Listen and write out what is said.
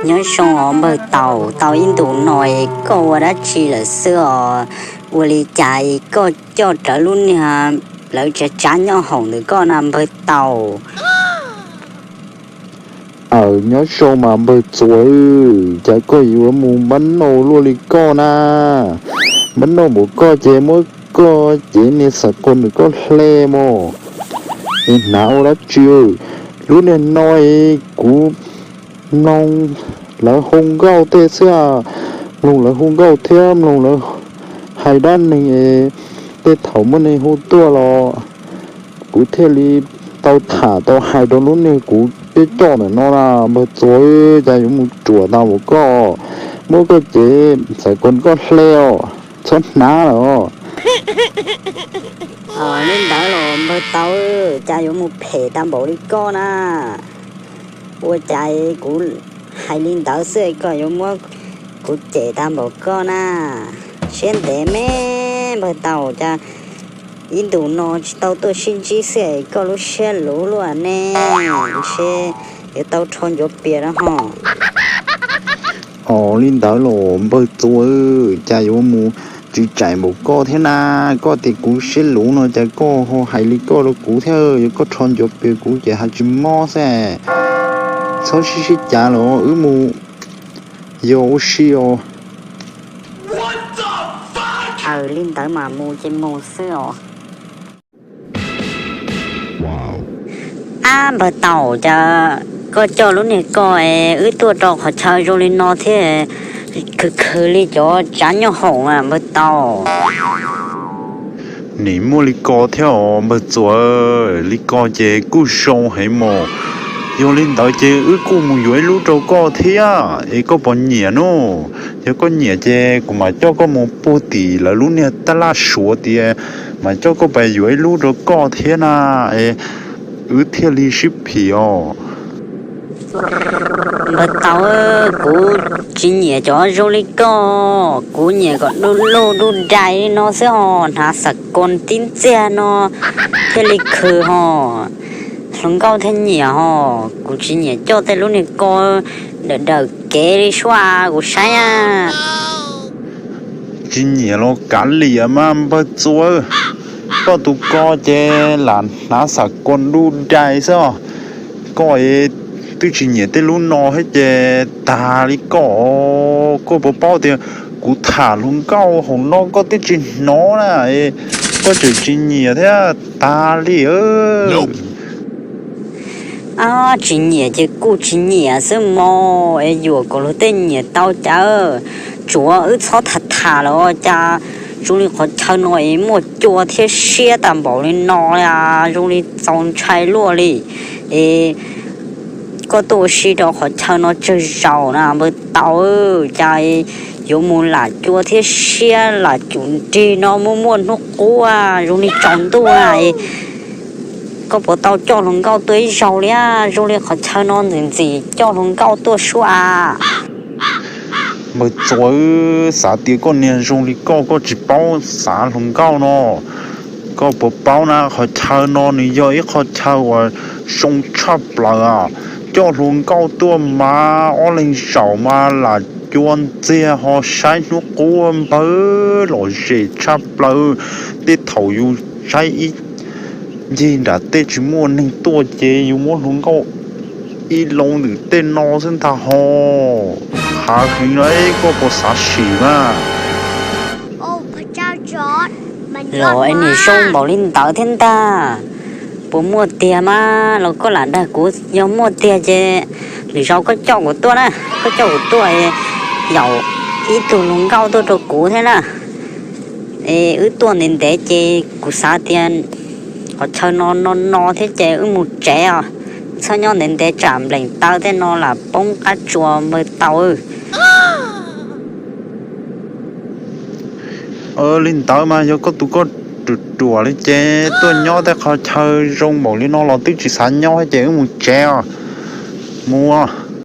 Nyob zoo os npawg Taus, tau ib ntus no es koj ua dab tsi lawm xwb os? Ua li cas es koj coj rawv lub niag lawv tsav tsav nyob hoom ntawm koj na npawg Taus? Aws, nyob zoo mas npawg Txuas, cas koj yuav mus npab nauj luaj li koj na? Npab nauj npaum koj ces muab koj cev niag xav kos ntawm koj hle mos. Es hnav ua dab tsi? Lub niag no es kuv mloog lawv hu nkauj tej xwb, mloog lawv hu nkauj thiab mloog lawv hais dab neeg es tej thaum muaj neeg hu tuaj los kuv thiaj li tau tham tau hais rau lub niag kuv peb coj ntawm no na. Npawg Txuas, cas yuav mus ruam tas npaum koj, muab koj cev xav kos koj hle os, txhob hnav lawm os. Li ntawd los npawg Taus, cas yuav mus phem tas npaum li koj na? Ua cas kuv hais li ntawd xwb koj yuav muab kuv cem tas npaum koj na? Siab ntev me npawg Taus, cas ib ntus no tsis tau tuaj sib ntsib xwb koj lub siab luv luaj ne, ntshe yuav tau rho ncuav pias na ho. Os, li ntawd los npawg Txuas, cas yuav mus tsis tseem npaum koj thiab na? Koj tias kuv siab luv no cas koj ho hais li koj rau kuv thiab? Yog koj rho ncuav pias kuv ces hais tsis mob xwb. Txhob sib sib cav los wb mus yos ua si os. Aws, li ntawd mas mus ces mus xwb os. Ab npawg Taus, cas koj coj lub niag koj es wb tuaj rau qhov chaw zoo li no thiab, khwv khwv li cov tsav nyob hoom npawg Taus? Nim muaj li ko thiab os npawg Txuas, li ko ces kuj zoo heev mos. Yog li ntawd ces wb kuj mus yuav ib lub rau koj thiab es koj puas nyiam no? Yog koj nyiam ces kuv mam coj koj mus puag tim lawv lub niag tab laj suav tias, mam coj koj pais yuav ib lub rau koj thiab na, es wb thiaj li sib phim os. Npawg Taus, kuv tsis nyiam cov zoo li koj, kuv nyiam kom du lug du dais li no xwb ho, hnav xav kos tib ntxiag no thiaj li khwv ho, hluas nkauj thiaj nyiam ho. Kuv tsis nyiam coj tej lub niag ko dawm dawm kev li suab kuv saib na. Tsis nyiam los kav liam mas npawg Txuas, koj tus ko ces lam hnav xav kos du dais xwb os. Koj twb tsis nyiam tej lub no thiab ces tag li koj. Koj puas paub tias kuv tham hluas nkauj hauv no koj twb tsis hnov na, koj tseem tsis nyiam thiab, tag li. Tsis nyiam ces kuj tsis nyiam xwb mos, es yuam kom luag tej nyiam tau cas. Tsuav wb txhob tham tham lawm, cas zoo li qhov chaw no es muaj cua thiab siab tas npaum li no, zoo li txaus ntshai luaj li. Es koj tuaj ua si rau qhov chaw no tsawg zaus na npawg Taus, cas yuav mus lam cua thiab siab lam cum nrig no muaj muaj hnub qub zoo li tsaus ntuj na. Koj puas tau coj hluas nkauj tuaj ib zaug li? Zoo li qhov chaw no ntxim ntxim coj hluas nkauj tuaj suab. Npawg Txuas, xav tias koj niag zoo li koj, koj tsis paub xav hluas nkauj no. Koj puas paub na, qhov chaw no nws yog ib qho chaw uas zoo tshaj plaws a. Coj hluas nkauj tuaj mas ob leeg zaum mas lam cua ntxiag ho saib hnub qub npawg lom zem tshaj plaws. Tej thaum yus saib ib ncig nram tej tsis muaj neeg tuaj ces yus muab hluas nkauj ib loo ntawm tej no xwb ntag ho. Hav heev na, koj puas xav sim na? Los es nws zoo npaum li ntawd thiab ntag. Puas muaj tiag mas los koj lam dag kuv, yog muaj tiag ces lwm zaus koj coj kuv tuaj na, koj coj kuv tuaj yaum ib tug hluas nkauj tuaj rau kuv thiab na. Es wb tuaj ntev ntev ces kuv xav tias qhov chaw no no no thiab ces wb mus tsev os. Txhob nyob ntev ntev tsam nplees taw tej no lam poob qab tsuas npawg Taus. Li ntawd mas yog koj tus koj ruam ruam li ces tuaj nyob tej qhov chaw zoo npaum li no los twb tsis xav nyob ces wb mus tsev os. Mus.